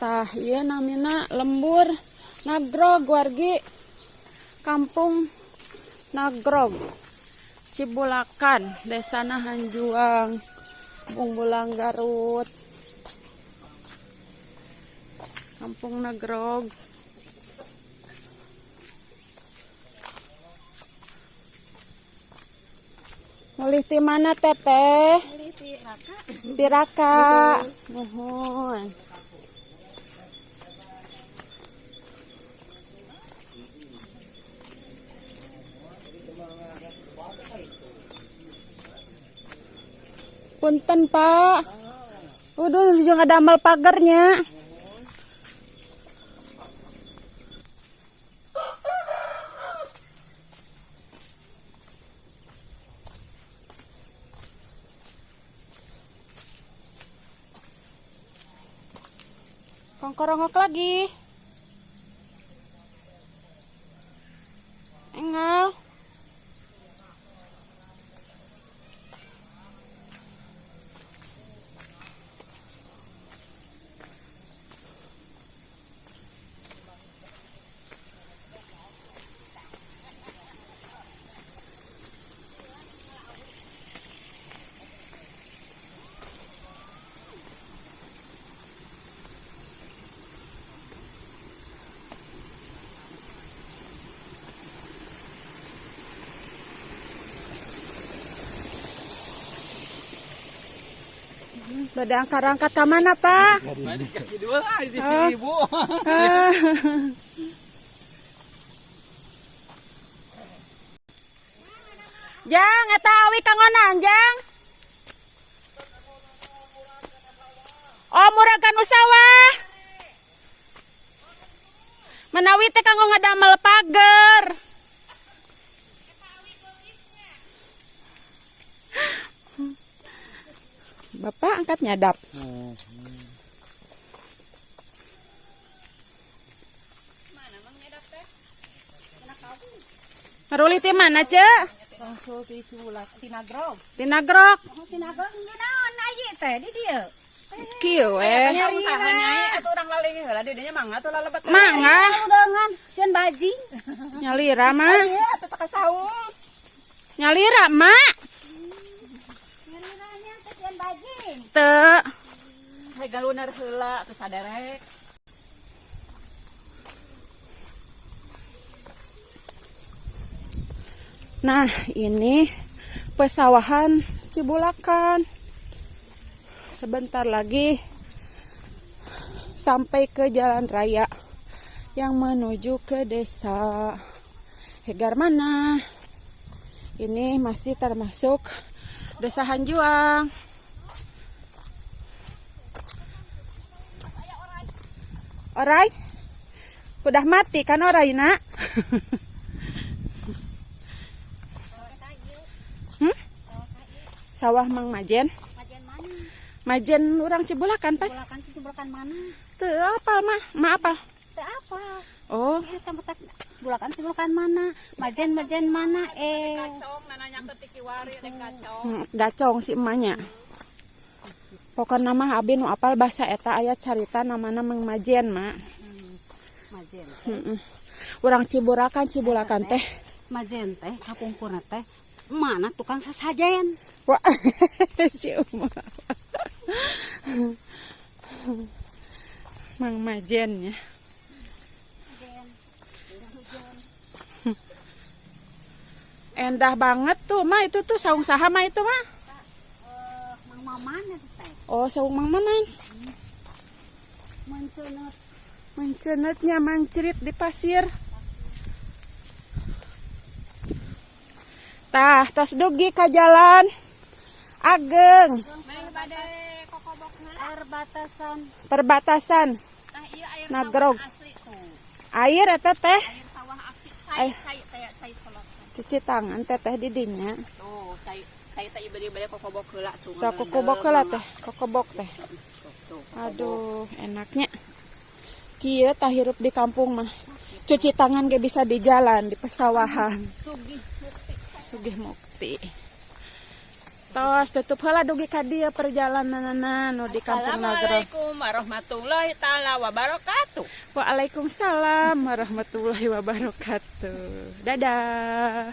Tah ieu namina lembur Nagrog wargi, Kampung Nagrog, Cibulakan, Desana Hanjuang, Bungbulang Garut. Kampung Nagrog. Mulih ti mana teteh? Mulih ti Raka. Ti Raka. Nuhun. Punten Pak. Udah juga ngadamel pagernya. Kongkorongok lagi. Engal. Bade angkat-angkat ke mana, Pak? Kaki dua lah, di sini, Bu. Jang, eta awi kangonan, Jang. Oh, muragan sawah. Menawi teh kanggo ngadamel pager. Bapak angkat nyadap. Mana mang nyadap teh? Ngaruli ti mana, Cek? Langsung ti Ciwulak, ti Nagrog. Ti Nagrog. Oh, ti Nagrog naon aye teh di dieu? Kieu we. Nyai atuh urang lalengih heula di dinya mangga atuh lalebet. Mangga. Undangan sieun bajing. Nyalira mah. Iya atuh teh kasaung. Nyalira, Mak. Teu. Hai galunar heula teu saderek. Nah, ini pesawahan Cibulakan. Sebentar lagi sampai ke jalan raya yang menuju ke desa Hegarmanah. Ini masih termasuk desa Hanjuang. Orai, udah mati kan orai nak? Sawah Mang Majen. Majen mana? Majen orang Cibulakan, Pak. Cibulakan, Cibulakan mana? Teu apal mah, ma apa? Teu apa? Oh. Iya, tempat Cibulakan, Cibulakan mana? Majen, Majen mana? Gacong, nananya ke Tikiwari, dek gacong. Gacong si emaknya. Pokokna mah abi nu apal bahasa eta aya carita namana Mang Majen, Mak. Majen. Urang Ciburakan, Cibulakan teh. Majen teh kapungkurna teh mana tukang sasajen. Wah, si Uma. Mang Majen ya. Endah banget tuh, Ma, itu tuh saung saha Ma itu, Ma? Mang Maman itu teh. Oh, saung Mang Maman. Mencenut. Mencenutnya mancrit di pasir. Tah, tos dugi ka jalan ageng. Perbatasan. Perbatasan. Tah ieu air Nagrog. sawah asli tuh. Air eta teh. Air sawah asli. Cai, cai, cai, cai kolot. Cuci tangan teteh di dinya. Tuh, cai, cai teh ieu bade kokobok heula tuh. Sok kokobok heula teh, kokobok teh. Tuh, Aduh, enaknya. Kieu tah hirup di kampung mah. Cuci tangan ge bisa di jalan, di pesawahan. Sugih mukti. Sugih mukti. Tos tutup heula dugi ka dieu perjalananana nu di Kampung Nagrog. Assalamualaikum warahmatullahi taala wabarakatuh. Waalaikumsalam warahmatullahi wabarakatuh. Dadah.